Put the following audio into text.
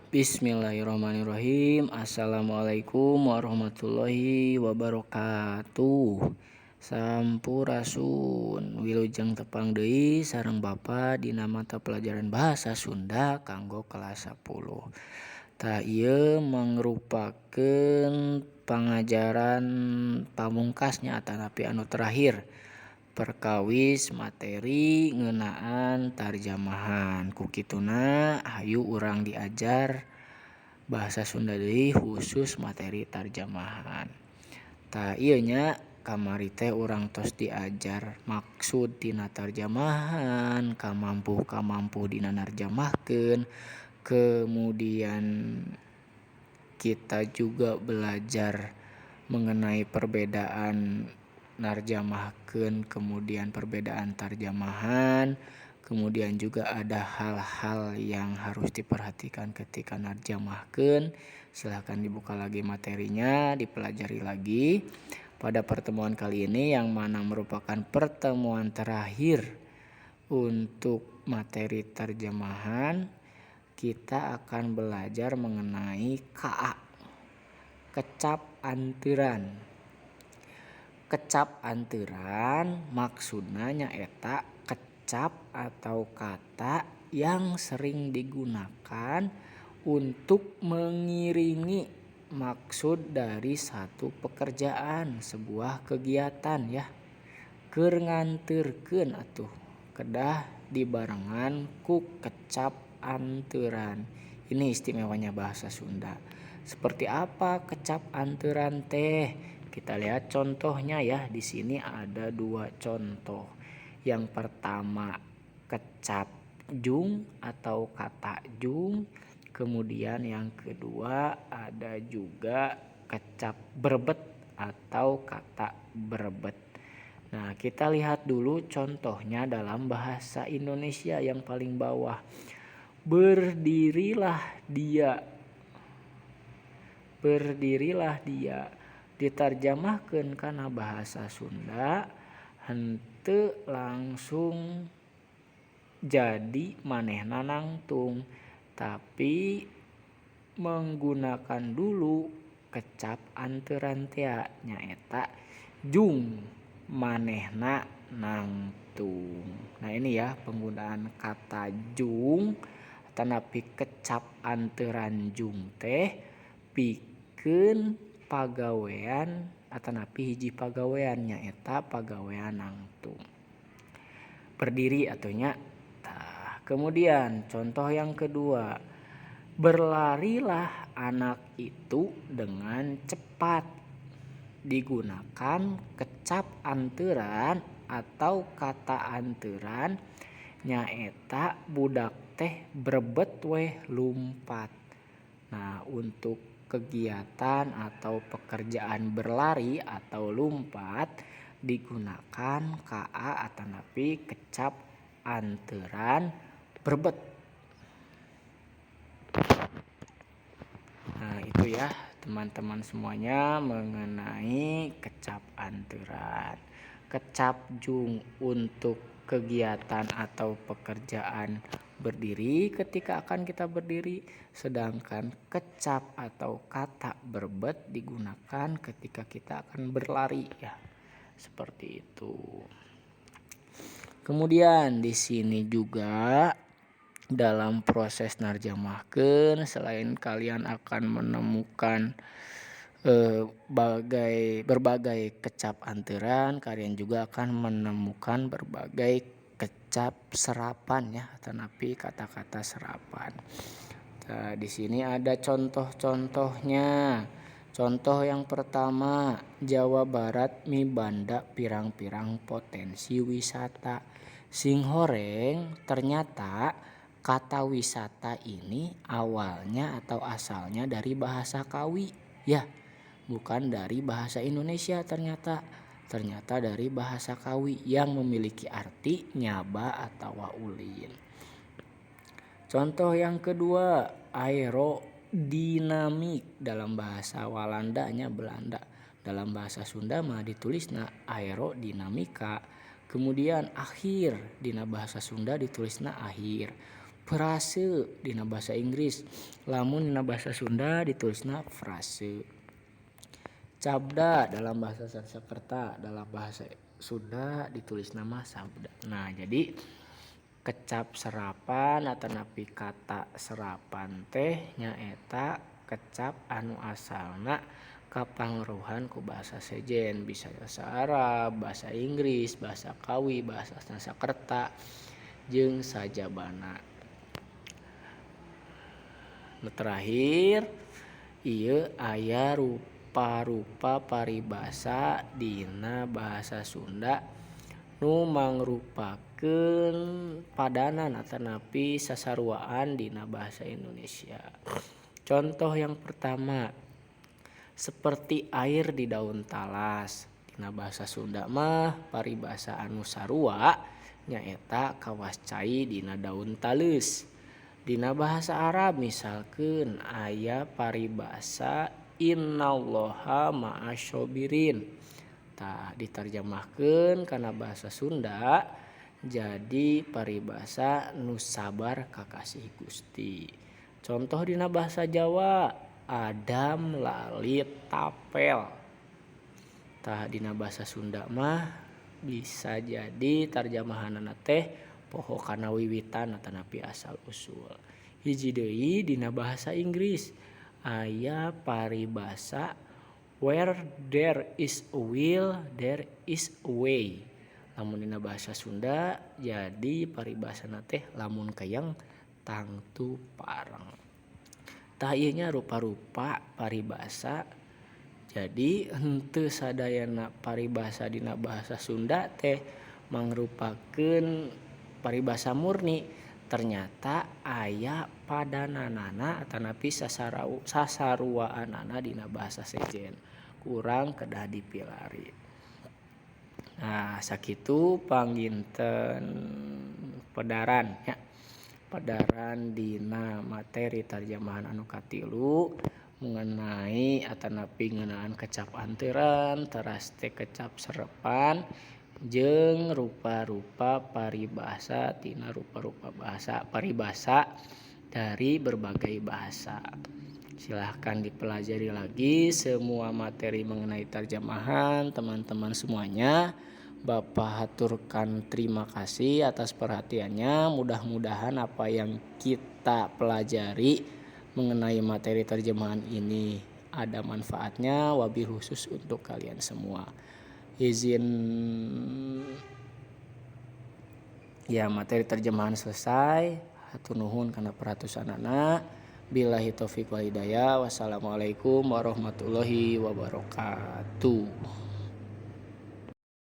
Bismillahirrahmanirrahim. Assalamualaikum warahmatullahi wabarakatuh. Sampurasun. Wilujeng tepang deui sareng Bapa dina mata pelajaran Bahasa Sunda kanggo kelas 10. Tah, ieu mangrupakeun pangajaran pamungkasnya atanapi anu terakhir perkawis materi ngeunaan tarjamahan. Ku kituna hayu urang diajar Bahasa Sunda deui, khusus materi tarjamahan. Tah, ieu nya, kamari teh urang tos diajar maksud tina tarjamahan, kamampuh-kamampuh dina narjamahkeun, kemudian kita juga belajar mengenai perbedaan narjamahkeun, kemudian perbedaan tarjamahan, kemudian juga ada hal-hal yang harus diperhatikan ketika narjamahkeun. Silahkan dibuka lagi materinya, dipelajari lagi. Pada pertemuan kali ini, yang mana merupakan pertemuan terakhir untuk materi terjemahan, kita akan belajar mengenai KA, kecap anteuran. Kecap anteuran maksudna nyaeta kecap atau kata yang sering digunakan untuk mengiringi maksud dari satu pekerjaan, sebuah kegiatan ya. Keur nganterkeun atuh kedah dibarengan ku kecap anteuran. Ini istimewanya bahasa Sunda. Seperti apa kecap anteuran teh? Kita lihat contohnya ya. Di sini ada dua contoh. Yang pertama kecap jung atau kata jung. Kemudian yang kedua ada juga kecap berbet atau kata berbet. Nah, kita lihat dulu contohnya dalam bahasa Indonesia yang paling bawah. Berdirilah dia. Berdirilah dia. Ditarjamahkeun kana bahasa Sunda henteu langsung jadi manehna nangtung, tapi menggunakan dulu kecap anteuran tea, nyaeta jung manehna nangtung. Nah, ini ya penggunaan kata jung tanapi kecap anteuran jung teh pikeun pagawean atanapi hiji pagawean, nyaeta pagawean nangtung, berdiri atuh nya. Tah, kemudian contoh yang kedua, berlarilah anak itu dengan cepat. Digunakan kecap anteuran atau kata anteuran, nyaeta budak teh brebet weh lumpat. Nah, untuk kegiatan atau pekerjaan berlari atau lumpat digunakan KA atanapi kecap anteuran brebet. Nah, itu ya teman-teman semuanya mengenai kecap anteuran. Kecap jung untuk kegiatan atau pekerjaan berdiri ketika akan kita berdiri, sedangkan kecap atau kata berbet digunakan ketika kita akan berlari ya. Seperti itu. Kemudian di sini juga dalam proses narjamahkeun, selain kalian akan menemukan berbagai kecap anteuran, kalian juga akan menemukan berbagai kecap serapan ya, tetapi kata-kata serapan. Nah, di sini ada contoh-contohnya. Contoh yang pertama, Jawa Barat mibanda pirang-pirang potensi wisata. Singhoreng ternyata kata wisata ini awalnya atau asalnya dari bahasa Kawi ya, bukan dari bahasa Indonesia ternyata. Ternyata dari bahasa Kawi yang memiliki arti nyaba atau ulin. Contoh yang kedua, aerodinamik dalam bahasa Walandanya, Belanda. Dalam bahasa Sunda mah ditulisna aerodinamika. Kemudian akhir dina bahasa Sunda ditulisna akhir. Frase dina bahasa Inggris lamun dina bahasa Sunda ditulisna frase. Cabda dalam bahasa Sanskerta, dalam bahasa Sunda ditulisna mah sabda. Nah, jadi kecap serapan atanapi kata serapan teh nyaeta kecap anu asalna kapangaruhan ku bahasa sejen, bisa bahasa Arab, bahasa Inggris, bahasa Kawi, bahasa Sanskerta jeung sajabana. Nu terakhir ieu aya rupa-rupa paribasa dina bahasa Sunda nu mangrupakeun padanan atanapi sasaruaan dina bahasa Indonesia. Contoh yang pertama, seperti air di daun talas. Dina bahasa Sunda mah paribasa anu sarua nyaeta kawas cai dina daun taleus. Dina bahasa Arab misalkeun aya paribasa innallaha ma'ashobirin. Tah diterjemahkeun kana bahasa Sunda jadi paribasa nu sabar kakasih Gusti. Contoh dina bahasa Jawa, Adam lali tapel. Tah dina bahasa Sunda mah bisa jadi tarjamahanana teh poho kana wiwitan atanapi asal usul. Hiji deui dina bahasa Inggris aya paribasa where there is a will there is a way. Lamun dina bahasa Sunda jadi paribasana teh lamun keyeng tangtu pareng. Tah ieu nya rupa-rupa paribasa. Jadi henteu sadayana paribasa dina bahasa Sunda teh mangrupakeun paribasa murni. Ternyata aya padananana atanapi sasaruaanana dina bahasa sejen. Kurang kedah dipilari. Nah, sakitu panginten pedaran nya. Pedaran dina materi terjemahan anu katilu mengenai atanapi ngeunaan kecap anteuran, teras teh kecap serepan jeung rupa-rupa paribasa tina rupa-rupa bahasa paribasa dari berbagai bahasa. Silahkan dipelajari lagi semua materi mengenai terjemahan teman-teman semuanya. Bapak haturkan terima kasih atas perhatiannya. Mudah-mudahan apa yang kita pelajari mengenai materi terjemahan ini ada manfaatnya, wabil khusus untuk kalian semua. Izin ya, materi terjemahan selesai. Hatur nuhun kana perhatosanana. Billahi taufik wal hidayah. Wassalamualaikum warahmatullahi wabarakatuh.